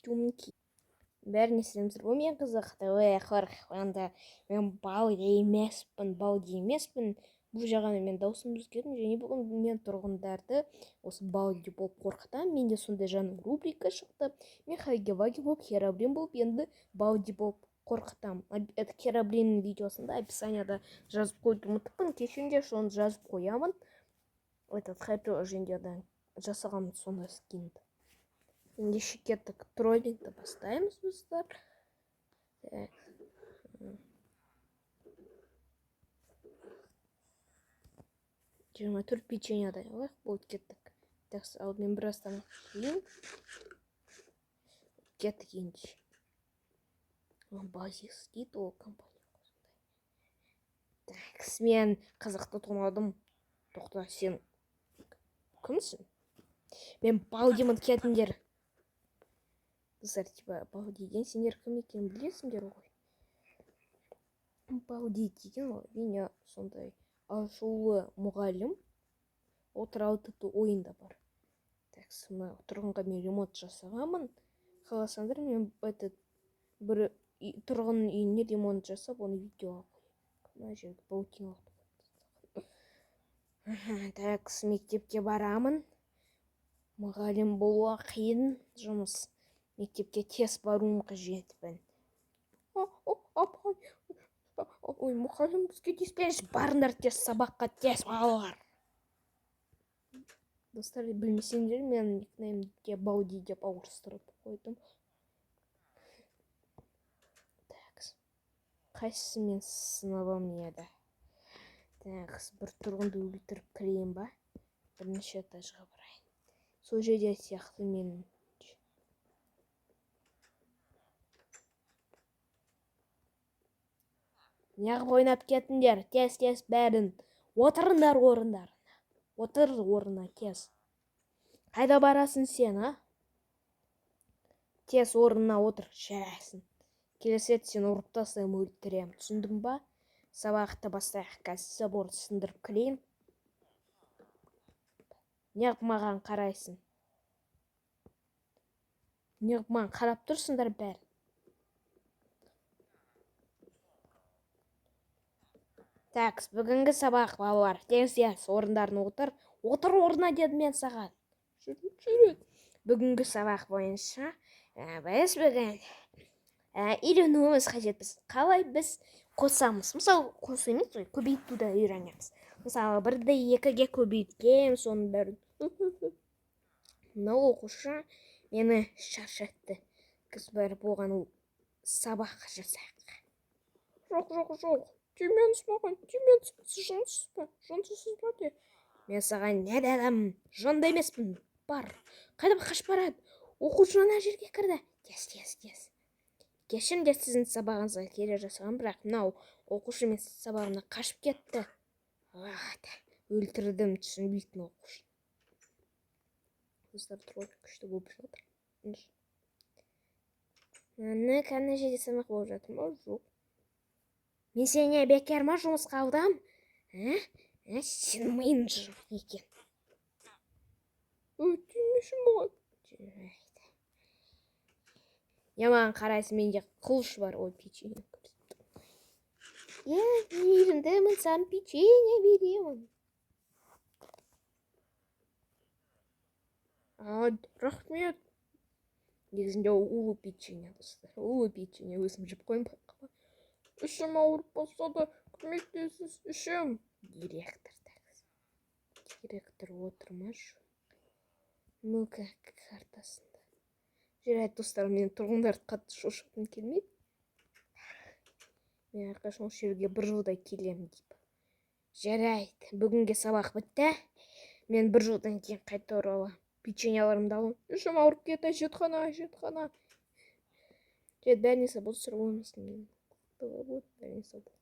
Костюм. Бәріне сәлеметсіздер ме? Мен Қызық ТВ. Енді мен Балди емеспін, Балди емеспін. Бұл жағынан мен даусымды өзгердім және бүгін мен тұрғындарды осы Балди болып қорқытамын. Менде сондай жаңа рубрика шықты. Мен Хаги Ваги болып, Херобрин болып, енді Балди болып қорқытамын. Это Херобриннің видеосында описанияда жазып қоюды ұмытыппын. Кешіріңдер, соны жазып қоямын. Этот Happy Legendерден жасаған сондай скинді. Ендеше, кеттік, троллингті бастаймыз, достар. Так. 24 печеньедай алайық. Болды, кеттік. Так, алдымен біраз тамақ ішейін. Кеттік ендеше. Базис дейді ол компания. Так, мен қызықты тонадым. Тоқта, сен кімсің? Мен Балдимын, кетіңдер. Достар, типа, Балди деген сендер кім екенін білесіңдер ғой. Балди деген ол әрине сондай ашулы мұғалім. Ол туралы тіпті ойында бар. Так, мына тұрғынға мен ремонт жасағанмын. Қаласаңдар, мен этот бір тұрғын үйіне ремонт жасап, оны видеоға қоямын. Мына жерге паутина. Так, мектепке барамын. Мұғалім болу қиын жұмыс. Мектепке тез баруым қажетпін. Апай, ой, мұғалім, бізге тиіспеңізші. Барыңдар тез сабаққа, тез, балалар. Достар, білмесеңдер, мен никнеймге Балди деп ауыстырып қойдым. Так, қайсысы мен сыныбым еді? Так, бір тұрғынды өлтіріп кірейін ба? Бірінші этажға барайын. Сол жерде сияқты мен. Неғып ойнап кеттіңдер? Тез, тез, бәрін отырыңдар орындарына. Отыр орнына тез. Қайда барасың сен, а? Тез орнына отыр. Жарайсың. Келесі рет сені ұрып тастаймын, өлтіремін, түсіндің ба? Сабақты бастайық. Қазір заборды сындырып кірейін. Неғып маған қарайсың? Неғып маған қарап тұрсыңдар бәрі? Так, бүгінгі сабақ, балалар. Тез, тез орындарына отыр. Отыр орнына дедім мен саған. Жүреді. Бүгінгі сабақ бойынша біз бүгін үйренуіміз қажет. Біз қалай біз қосамыз? Мысалы, қосу емес қой, көбейтуді үйренеміз. Мысалы, бірді екіге көбейткен, соның бәрін. Мынау оқушы мені шаршатты. Біз барып оған сабақ жасайық. Жоқ, жоқ, жоқ. Тимеңіз маған, тимеңіз. Сіз жындысыз ба? Жындысыз ба де? Мен саған не дедім? Жынды емеспін. Бар. Қайда қашып барады? Оқушы ана жерге кірді. Тез, тез, тез. Кешіріңдер, сіздің сабағыңызға келе жасаған, бірақ мынау оқушы мен сабағымнан қашып кетті. Өлтірдім түсінбейтін оқушы. Достар, тролль күшті болып жатыр. Міне, ана жерде сабақ болып жатыр ма? Жоқ. Мен сені бекер ма жұмысқа алдым? Ә? Ә, сенің миың жоқ екен. Ой, тимеші маған. Жарайды. Не маған қарайсың, менде қылыш бар. Ой, печенье. Е, мейірімдімін, саған печенье беремін. А, рахмет. Негізінде ол улы печенье, достар. Улы печенье, өзім жеп қойдым. Ішім ауырып бастады, көмектесіңіз, ішім. Директор, так. Директор отыр ма? Ну-ка, картасында. Жарайды, достар, мен тұрғындарды қатты шошытқым келмейді. Мен әрқашан осы жерге бір жылдай келемін деп. Жарайды, бүгінге сабақ бітті. Мен бір жылдан кейін қайта ораламын. Печеньеларымды аламын. Ішім ауырып кетті, әжетхана, әжетхана. Жарайды, бәріне сау болсын, бәріне сау болсын.